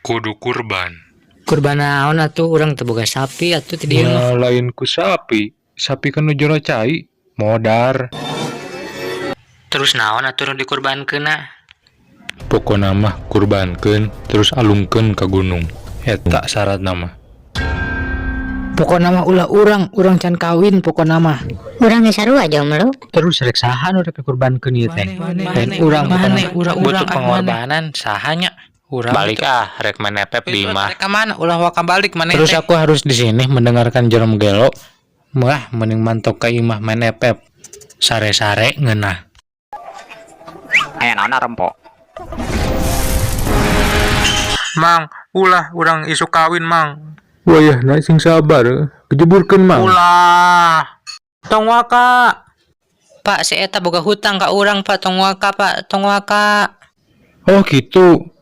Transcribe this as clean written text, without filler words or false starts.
Kudu kurban. Kurban naon atuh, urang teu boga sapi atuh ti dieu mah. Ya, lain ku sapi. Sapi kan nu jero cai. Modar. Terus naon atuh nu dikurbankeunna? Pokona mah kurbankeun terus alungkeun ka gunung. Eta syaratna mah. Pokona mah ulah urang, urang can kawin pokona mah. Urang ge sarua jomblo. Terus rek saha nu rek dikurbankeun ieu teh? Lain urang pokona mah. Butuh pengorbanan saha nya? Urang Balik ah, rek main FF di imah. Rek ka mana? Ulah waka balik maneh Terus teh. aku harus di sini mendengarkan Jerome gelo. Wah, mending mantok ka imah main FF. Sare-sare ngeunah. Aya naon rempo? Mang, ulah urang isuk kawin, Mang. Wayahna sing sabar, kejeburkeun, Mang. Ulah. Tong waka. Pak, si eta boga hutang ka urang, Pak, tong waka, Pak, tong waka. Oh gitu.